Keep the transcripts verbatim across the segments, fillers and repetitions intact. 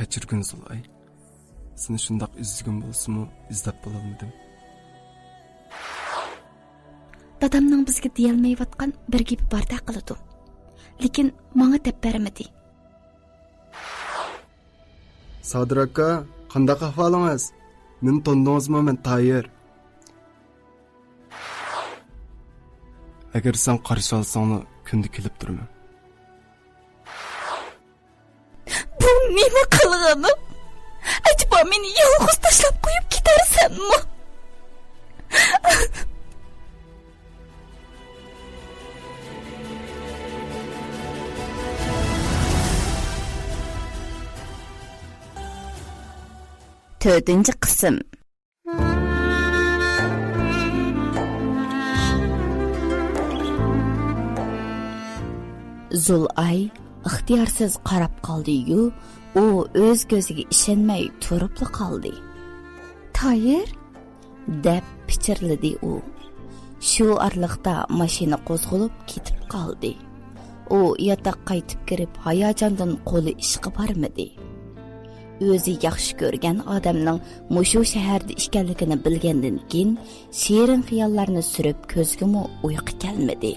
كەچۈرگىن زۇلئاي. سېنى شۇنداق ئىزدىگۈم بولسىمۇ، ئىزدەپ بولالمىدىم. دادامنىڭ بىزگە دېيەلمەيۋاتقان بىر گېپى باردەك قىلىدۇ. لېكىن ماڭا دەپ بەرمىدى. سادىر ئاكا، قانداق ئەھۋالىڭىز؟ مېنى تونۇدىڭىزمۇ؟ مەن تايىر. ئەگەر سەن قارشى ئالساڭلا، كۈندە كېلىپ تۇرىمەن. بۇ نېمە قىلغىنىم؟ ئەجەبا مېنى يالغۇز تاشلاپ قويۇپ كېتەرسەنمۇ؟ تۆتىنچى قىسىم. زۇلئاي ئىختىيارسىز قاراپ قالدى-يۇ، ئۇ ئۆز كۆزىگە ئىشەنمەي تۇرۇپلا قالدى. تايىر؟ دەپ پىچىرلىدى ئۇ. شۇ ئارىلىقتا ماشىنا قوزغىلىپ كېتىپ قالدى. ئۇ ياتاققا قايتىپ كىرىپ، ھاياجاندىن قولى ئىشقا بارمىدى. ئۆزى ياخشى كۆرگەن ئادەمنىڭ مۇشۇ شەھەردە ئىكەنلىكىنى بىلگەندىن كېيىن، شېرىن خىياللارنى سۈرۈپ كۆزىگىمۇ ئۇيقۇ كەلمىدى.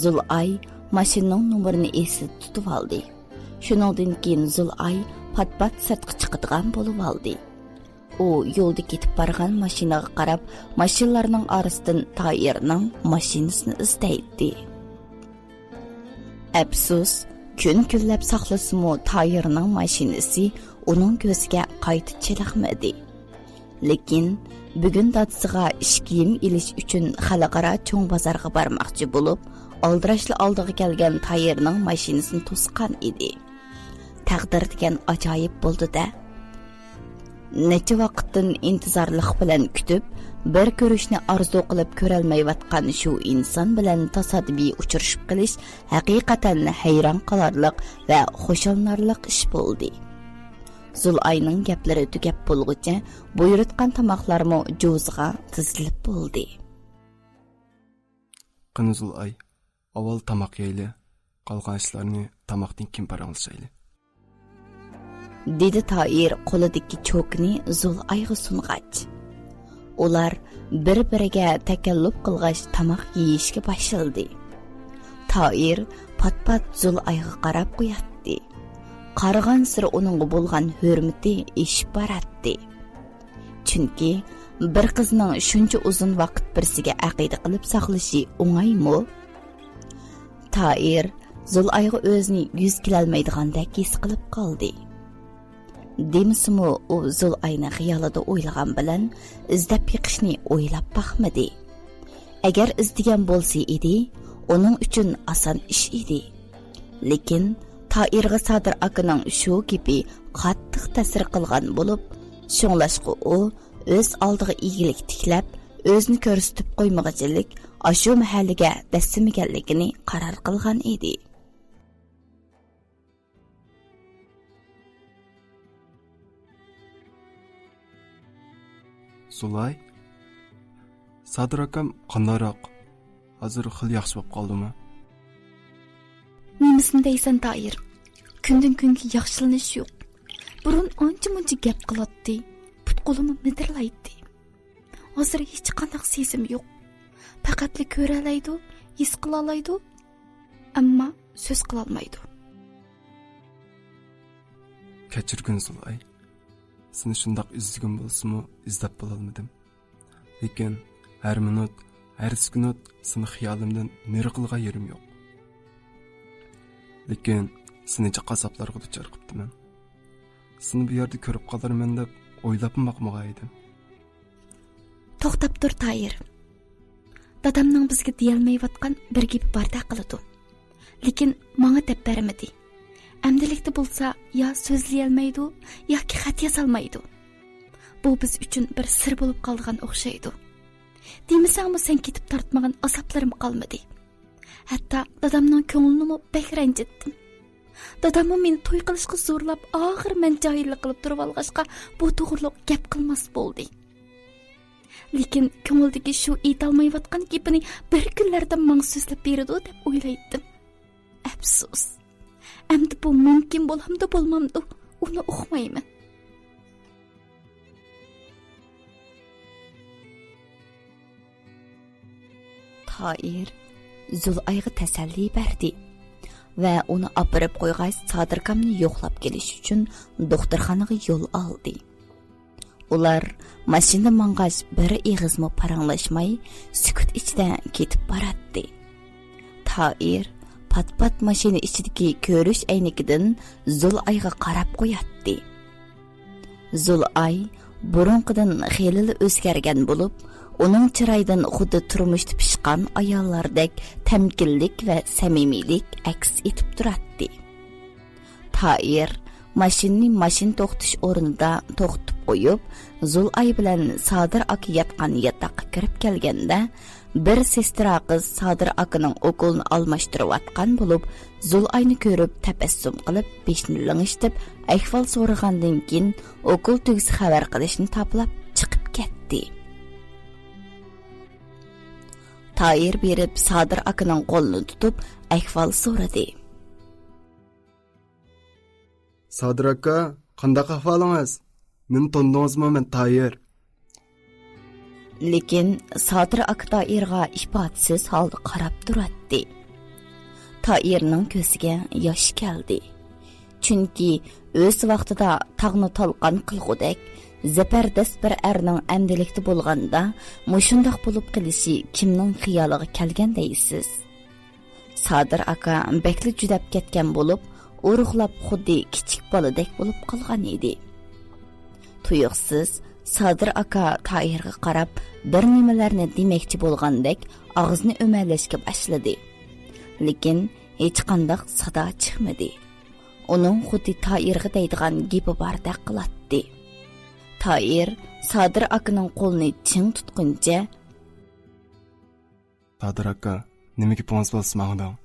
زۇلئاي ماشىنىنىڭ نومۇرىنى ئېسىدە تۇتۇۋالدى. شۇنىڭدىن كېيىن زۇلئاي پات-پات سىرتقا چىقىدىغان بولۇۋالدى. ئۇ يولدا كېتىپ بارغان ماشىنىغا قاراپ، ماشىنىلارنىڭ ئارىسىدىن تايىرنىڭ ماشىنىسىنى ئىزدەيتتى. ئەپسۇس، كۈن-كۈنلەپ ساقلىسىمۇ، تايىرنىڭ ماشىنىسى ئۇنىڭ كۆزىگە قايتا چېلىقمىدى. لېكىن بۈگۈن دادىسىغا ئىش كىيىم ئېلىش ئۈچۈن خەلقئارا چوڭ بازارغا بارماقچى بولۇپ، ئالدىراشلا ئالدىغا كەلگەن تايىرنىڭ ماشىنىسىنى توسقان ئىدى. تەقدىر دېگەن ئاجايىپ بولدى-دە. نەچچە ۋاقىتتىن ئىنتىزارلىق بىلەن كۈتۈپ، بىر كۆرۈشنى ئارزۇ قىلىپ كۆرەلمەيۋاتقان شۇ ئىنسان بىلەن تاسادىپىي ئۇچرىشىپ قېلىش ھەقىقەتەن ھەيران قالارلىق ۋە خۇشاللىنارلىق ئىش بولدى. زۇلئاينىڭ گەپلىرى تۈگەپ بولغۇچە، بۇيرۇتقان تاماقلارمۇ جوزىغا تىزىلىپ بولدى. قېنى زۇلئاي، ئاۋۋال تاماق يەيلى، قالغان ئىشلارنى تاماقتىن كېيىن پاراڭلىشايلى. دېدى تائىر قولىدىكى چوكىنى زۇلئايغا سۇنغاچ. ئۇلار بىر-بىرىگە تەكەللۇپ قىلغاچ تاماق يېيىشكە باشلىدى. تائىر پات-پات زۇلئايغا قاراپ قوياتتى. قارىغانسېرى ئۇنىڭغا بولغان ھۆرمىتى ئېشىپ باراتتى. چۈنكى بىر قىزنىڭ شۇنچە ئۇزۇن ۋاقىت بىرسىگە ئەقىدە قىلىپ ساقلىشى ئوڭايمۇ؟ تائىر زۇلئايغا ئۆزىنى يۈز كېلەلمەيدىغاندەك ھېس قىلىپ قالدى. دېمىسىمۇ، ئۇ زۇلئاينى خىيالىدا ئويلىغان بىلەن ئىزدەپ بېقىشنى ئويلاپ باقمىدى. ئەگەر ئىزدىگەن بولسا ئىدى، ئۇنىڭ ئۈچۈن ئاسان ئىش ئىدى. لېكىن تائىرغا سادىر ئاكىنىڭ شۇ گېپى قاتتىق تەسىر قىلغان بولۇپ، شۇڭلاشقا ئۇ ئۆز ئالدىغا ئىگىلىك تىكلەپ، ئۆزىنى كۆرسىتىپ قويمىغۇچىلىك ئاشۇ مەھەللىگە دەسسىمىگەنلىكىنى قارار قىلغان ئىدى. زۇلاي، سادىر ئاكام قانداقراق؟ ھازىر خېلى ياخشى بولۇپ قالدىمۇ؟ نېمىسىنى دەيسەن، تائىر؟ كۈندىن-كۈنگە ياخشىلىنىش يوق. بۇرۇن ئانچە-مۇنچە گەپ قىلاتتى، پۇت-قولىمۇ مىدىرلايتتى. ھازىر ھېچقانداق سېزىم يوق. پەقەتلا كۆرەلەيدۇ، ھېس قىلالايدۇ، ئەمما سۆز قىلالمايدۇ. كەچۈرگىن زۇلاي. سېنى شۇنداق ئىزدىگۈم بولسىمۇ، ئىزدەپ بولالمىدىم. لېكىن ھەر مىنۇت، ھەر سېكۇنت سېنى خىيالىمدىن نېرى قىلغان يېرىم يوق. لېكىن سېنى جىق ئازابلارغا دۇچار قىپتىمەن. سېنى بۇ يەردە كۆرۈپ قالارمەن دەپ ئويلاپمۇ باقمىغان ئىدىم. توختاپ تۇر، تايىر. دادامنىڭ بىزگە دېيەلمەيۋاتقان بىر گېپى باردەك قىلىدۇ. لېكىن ماڭا دەپ بەرمىدى. ئەمدىلىكتە بولسا يا سۆزلىيەلمەيدۇ، ياكى خەت يازالمايدۇ. بۇ بىز ئۈچۈن بىر سىر بولۇپ قالىدىغان ئوخشايدۇ. دېمىسەڭمۇ سەن كېتىپ تارتمىغان ئازابلىرىم قالمىدى. ھەتتا دادامنىڭ كۆڭلىنىمۇ بەك رەنجىتتىم. داداممۇ مېنى توي قىلىشقا زورلاپ، ئاخىر مەن جاھىللىق قىلىپ تۇرۇۋالغاچقا، بۇ توغرىلىق گەپ قىلماس بولدى. لېكىن كۆڭلىدىكى شۇ ئېيتالمايۋاتقان گېپىنى بىر كۈنلەردە ماڭا سۆزلەپ بېرىدۇ دەپ ئويلايتتىم. ئەپسۇس. ئەمدى بۇ مۇمكىن بولامدۇ، بولمامدۇ، ئۇنى ئۇقمايمەن. تائىر زۇلئايغا تەسەللى بەردى ۋە ئۇنى ئاپىرىپ قويغاچ، سادىركامنى يوقلاپ كېلىش ئۈچۈن دوختۇرخانىغا يول ئالدى. ئۇلار ماشىنىدا ماڭغاچ، بىر ئېغىزمۇ پاراڭلاشماي، سۈكۈت ئىچىدە كېتىپ باراتتى. تائىر پات-پات ماشىنا ئىچىدىكى كۆرۈش ئەينىكىدىن زۇلئايغا قاراپ قوياتتى. زۇلئاي بۇرۇنقىدىن خېلىلا ئۆزگەرگەن بولۇپ، ئۇنىڭ چىرايىدىن خۇددى تۇرمۇشتا پىشقان ئاياللاردەك تەمكىنلىك ۋە سەمىمىيلىك ئەكس ئېتىپ تۇراتتى. تائىر ماشىنىنى ماشىنا توختىتىش ئورنىدا توختىتىپ قويۇپ، زۇلئاي بىلەن سادىر ئاكا ياتقان ياتاققا كىرىپ كەلگەندە، بىر سېسترا قىز سادىر ئاكىنىڭ ئوكۇلىنى ئالماشتۇرۇۋاتقان بولۇپ، زۇلئاينى كۆرۈپ تەبەسسۇم قىلىپ، بېشىنى لىڭشىتىپ، ئەھۋال سورىغاندىن كېيىن، ئوكۇل تۈگىسە خەۋەر قىلىشنى تاپىلاپ چىقىپ كەتتى. تائىر بېرىپ سادىر ئاكىنىڭ قولىنى تۇتۇپ، ئەھۋال سورىدى. سادىر ئاكا، قانداق ئەھۋالىڭىز؟ مېنى تونۇدىڭىزمۇ؟ مەن تائىر. لېكىن سادىر ئاكا تائىرغا ئىپادىسىز ھالدا قاراپ تۇراتتى. تائىرنىڭ كۆزىگە ياش كەلدى. چۈنكى ئۆز ۋاقتىدا تاغنى تالقان قىلغۇدەك زەبەردەست بىر ئەرنىڭ ئەمدىلىكتە بولغاندا مۇشۇنداق بولۇپ قېلىشى كىمنىڭ خىيالىغا كەلگەن دەيسىز؟ سادىر ئاكا بەكلا جۈدەپ كەتكەن بولۇپ، ئورۇقلاپ خۇددى كىچىك بالىدەك بولۇپ قالغان ئىدى. تۇيۇقسىز سادىر ئاكا تائىرغا قاراپ بىر نېمىلەرنى دېمەكچى بولغاندەك ئاغزىنى ئۆمەلەشكە باشلىدى. لېكىن ھېچقانداق سادا چىقمىدى. ئۇنىڭ خۇددى تائىرغا دەيدىغان گېپى باردەك قىلاتتى. تائىر سادىر ئاكىنىڭ قولىنى چىڭ تۇتقىنىچە، سادىر ئاكا، نېمە گېپىڭىز بولسا ماڭا دەڭ.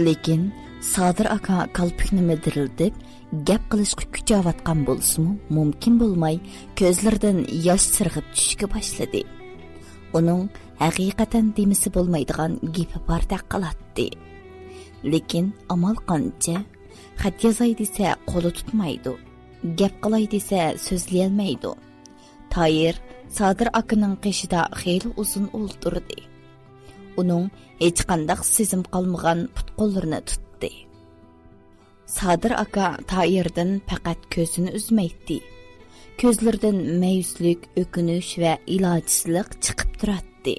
لېكىن سادىر ئاكا كالپۇكنى مىدىرلىتىپ، گەپ قىلىشقا كۈچەۋاتقان بولسىمۇ، مۇمكىن بولماي، كۆزلىرىدىن ياش سىرغىپ چۈشۈشكە باشلىدى. ئۇنىڭ ھەقىقەتەن دېمىسە بولمايدىغان گېپى باردەك قىلاتتى. لېكىن ئامال قانچە؟ خەت يازاي دېسە، قولى تۇتمايدۇ. گەپ قىلاي دېسە، سۆزلىيەلمەيدۇ. تايىر سادىر ئاكىنىڭ قېشىدا خېلى ئۇزۇن ئولتۇردى. ئۇنىڭ ھېچقانداق سېزىم قالمىغان پۇت-قوللىرىنى تۇتتى. سادىر ئاكا تايىردىن پەقەت كۆزىنى ئۈزمەيتتى. كۆزلىرىدىن مەيۈسلۈك، ئۆكۈنۈش ۋە ئىلاجسىزلىق چىقىپ تۇراتتى.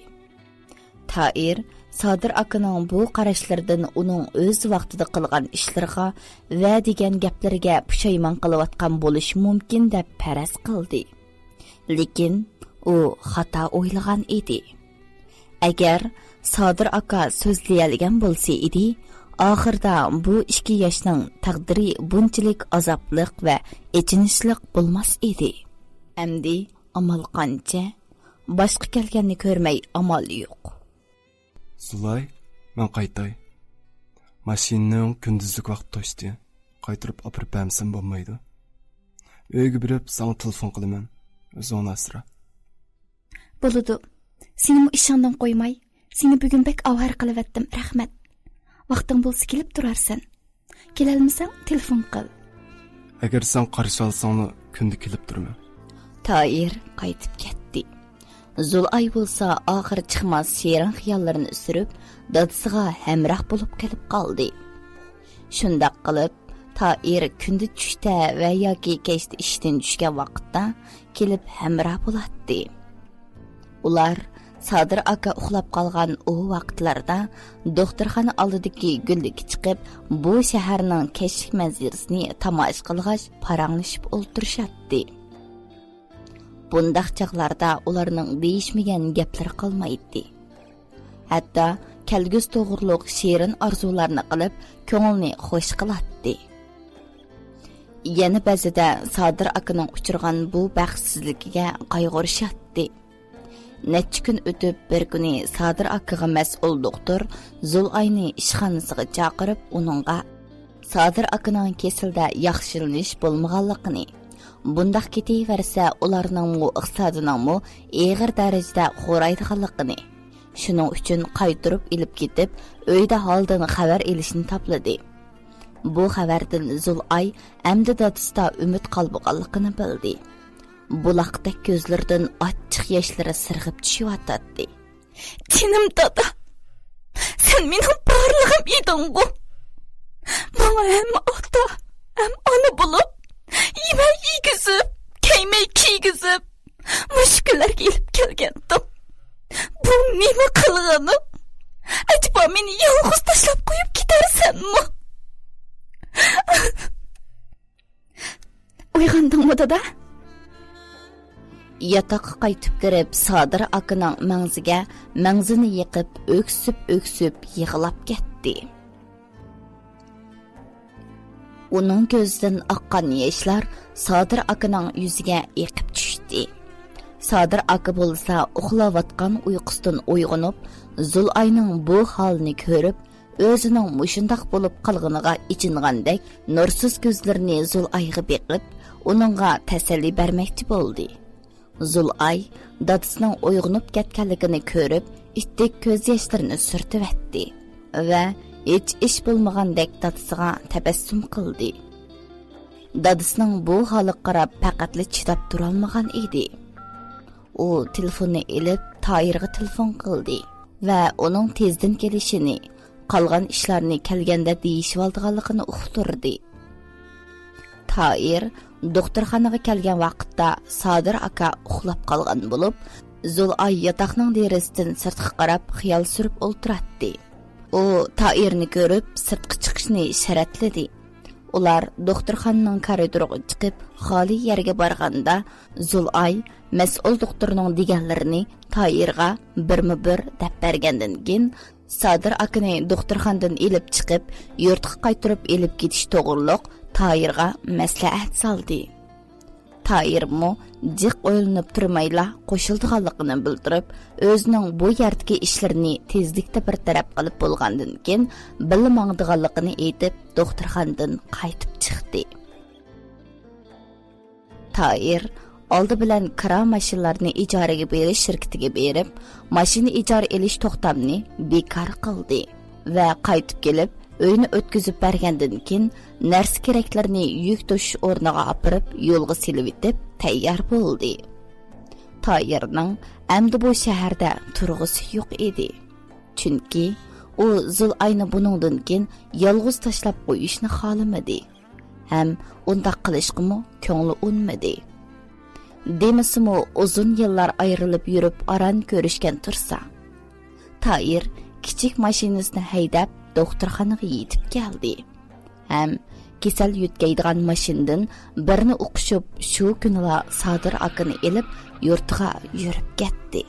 تايىر سادىر ئاكىنىڭ بۇ قاراشلىرىدىن ئۇنىڭ ئۆز ۋاقتىدا قىلغان ئىشلىرىغا ۋە دېگەن گەپلىرىگە پۇشايمان قىلىۋاتقان بولۇشى مۇمكىن دەپ پەرەز قىلدى. لېكىن ئۇ خاتا ئويلىغان ئىدى. ئەگەر سادىر ئاكا سۆزلىيەلىگەن بولسا ئىدى، ئاخىردا بۇ ئىككى ياشنىڭ تەقدىرى بۇنچىلىك ئازابلىق ۋە ئېچىنىشلىق بولماس ئىدى. ئەمدى ئامال قانچە؟ باشقا كەلگەننى كۆرمەي ئامال يوق. زۇلاي، مەن قايتاي. ماشىنىنىڭ كۈندۈزلۈك ۋاقتى توشتى. قايتۇرۇپ ئاپىرىپ بەرمىسەم بولمايدۇ. ئۆيگە بېرىپ ساڭا تېلېفون قىلىمەن. ئۆزۈڭنى ئاسرا. بولىدۇ. سېنىمۇ ئىشىڭدىن قويماي، سېنى بۈگۈن بەك ئاۋارە قىلىۋەتتىم، رەھمەت. ۋاقتىڭ بولسا كېلىپ تۇرارسەن. كېلەلمىسەڭ تېلېفون قىل. ئەگەر سەن قارشى ئالساڭلا كۈندە كېلىپ تۇرىمەن. تايىر قايتىپ كەتتى. زۇلئاي بولسا ئاخىرى چىقماس شېرىن خىياللىرىنى سۈرۈپ، دادىسىغا ھەمراھ بولۇپ قېلىپ قالدى. شۇنداق قىلىپ، تايىر كۈندە چۈشتە ۋە ياكى كەچتە ئىشتىن چۈشكەن ۋاقىتتا كېلىپ ھەمراھ بولاتتى. ئۇلار سادىر ئاكا ئۇخلاپ قالغان ئۇ ۋاقىتلاردا دوختۇرخانا ئالدىدىكى گۈللۈككە چىقىپ، بۇ شەھەرنىڭ كەچلىك مەنزىرىسىنى تاماشا قىلغاچ پاراڭلىشىپ ئولتۇرۇشاتتى. بۇنداق چاغلاردا ئۇلارنىڭ دېيىشمىگەن گەپلىرى قالمايتتى. ھەتتا كەلگۈسى توغرۇلۇق شېرىن ئارزۇلارنى قىلىپ، كۆڭلىنى خۇش قىلاتتى. يەنە بەزىدە سادىر ئاكىنىڭ ئۇچرىغان بۇ بەختسىزلىكىگە قايغۇرۇشاتتى. نەچچە كۈن ئۆتۈپ، بىر كۈنى سادىر ئاكىغا مەسئۇل دوختۇر زۇلئاينى ئىشخانىسىغا چاقىرىپ، ئۇنىڭغا سادىر ئاكىنىڭ كېسىلىدە ياخشىلىنىش بولمىغانلىقىنى، بۇنداق كېتىۋەرسە ئۇلارنىڭمۇ ئىقتىسادىنىڭمۇ ئېغىر دەرىجىدە خورايدىغانلىقىنى، شۇنىڭ ئۈچۈن قايتۇرۇپ ئېلىپ كېتىپ، ئۆيدە ھالدىن خەۋەر ئېلىشنى تاپلىدى. بۇ خەۋەردىن زۇلئاي ئەمدى دادىسىدا ئۈمىد قالمىغانلىقىنى بىلدى. بۇلاقتەك كۆزلىرىدىن ئاچچىق ياشلىرى سىرغىپ چۈشۈۋاتاتتى. جېنىم دادا، سەن مېنىڭ بارلىقىم ئىدىڭغۇ. ماڭا ھەم ئاتا، ھەم ئانا بولۇپ، يېمەي يېگۈزۈپ، كىيمەي كىيگۈزۈپ، مۇشۇ كۈنلەرگە ئېلىپ كەلگەنتىڭ. بۇ نېمە قىلغىنىڭ؟ ئەجەبا مېنى يالغۇز تاشلاپ قويۇپ كېتەرسەنمۇ؟ ئويغاندىڭمۇ، دادا؟ ياتاققا قايتىپ كىرىپ، سادىر ئاكىنىڭ مەڭزىگە مەڭزىنى يېقىپ، ئۆكسۈپ-ئۆكسۈپ يىغلاپ كەتتى. ئۇنىڭ كۆزىدىن ئاققان ياشلار سادىر ئاكىنىڭ يۈزىگە ئېقىپ چۈشتى. سادىر ئاكا بولسا ئۇخلاۋاتقان ئۇيقۇسىدىن ئويغىنىپ، زۇلئاينىڭ بۇ ھالىنى كۆرۈپ، ئۆزىنىڭ مۇشۇنداق بولۇپ قالغىنىغا ئېچىنغاندەك نۇرسىز كۆزلىرىنى زۇلئايغا بېقىپ، ئۇنىڭغا تەسەللى بەرمەكچى بولدى. زۇلئاي دادىسىنىڭ ئويغىنىپ كەتكەنلىكىنى كۆرۈپ، ئىتتىك كۆز ياشلىرىنى سۈرتۈۋەتتى ۋە ھېچ ئىش بولمىغاندەك دادىسىغا تەبەسسۇم قىلدى. دادىسىنىڭ بۇ ھالىغا قاراپ پەقەتلا چىداپ تۇرالمىغان ئىدى. ئۇ تېلېفوننى ئېلىپ، تايىرغا تېلېفون قىلدى ۋە ئۇنىڭ تېزدىن كېلىشىنى، قالغان ئىشلارنى كەلگەندە دېيىشىۋالىدىغانلىقىنى ئۇقتۇردى. تايىر دوختۇرخانىغا كەلگەن ۋاقىتتا سادىر ئاكا ئۇخلاپ قالغان بولۇپ، زۇلئاي ياتاقنىڭ دېرىزىسىدىن سىرتقا قاراپ خىيال سۈرۈپ ئولتۇراتتى. ئۇ تايىرنى كۆرۈپ، سىرتقا چىقىشنى شەرتلىدى. ئۇلار دوختۇرخانىنىڭ كارىدورىغا چىقىپ، خالىي يەرگە بارغاندا، زۇلئاي مەسئۇل دوختۇرنىڭ دېگەنلىرىنى تايىرغا بىرمۇ بىر دەپ بەرگەندىن كېيىن، سادىر ئاكىنى دوختۇرخانىدىن ئېلىپ چىقىپ، يۇرتقا قايتۇرۇپ ئېلىپ كېتىش توغرۇلۇق تايىرغا مەسلىھەت سالدى. تايىرمۇ جىق ئويلىنىپ تۇرمايلا قوشۇلىدىغانلىقىنى بىلدۈرۈپ، ئۆزىنىڭ بۇ يەردىكى ئىشلىرىنى تېزلىكتە بىر تەرەپ قىلىپ بولغاندىن كېيىن، بىللە ماڭىدىغانلىقىنى ئېيتىپ، دوختۇرخانىدىن قايتىپ چىقتى. تايىر ئالدى بىلەن كىرا ماشىنىلارنى ئىجارىگە بېرىش شىركىتىگە بېرىپ، ماشىنا ئىجارە ئېلىش توختامنى بىكار قىلدى ۋە قايتىپ كېلىپ، ئۆينى ئۆتكۈزۈپ بەرگەندىن كېيىن، نەرسە كېرەكلىرىنى يۈك توشۇش ئورنىغا ئاپىرىپ، يولغا سېلىۋېتىپ تەييار بولدى. تايىرنىڭ ئەمدى بۇ شەھەردە تۇرغۇسى يوق ئىدى. چۈنكى ئۇ زۇلئاينى بۇنىڭدىن كېيىن يالغۇز تاشلاپ قويۇشنى خالىمىدى. ھەم ئۇنداق قىلىشقىمۇ كۆڭلى ئۇنىمىدى. دېمىسىمۇ، ئۇزۇن يىللار ئايرىلىپ يۈرۈپ ئاران كۆرۈشكەن تۇرسا. تايىر كىچىك ماشىنىسىنى ھەيدەپ، دوختۇرخانىغا يېتىپ كەلدى. ھەم كېسەل يۆتكەيدىغان ماشىنىدىن بىرنى ئۇقۇشۇپ، شۇ كۈنىلا سادىر ئاكىنى ئېلىپ، يۇرتىغا يۈرۈپ كەتتى.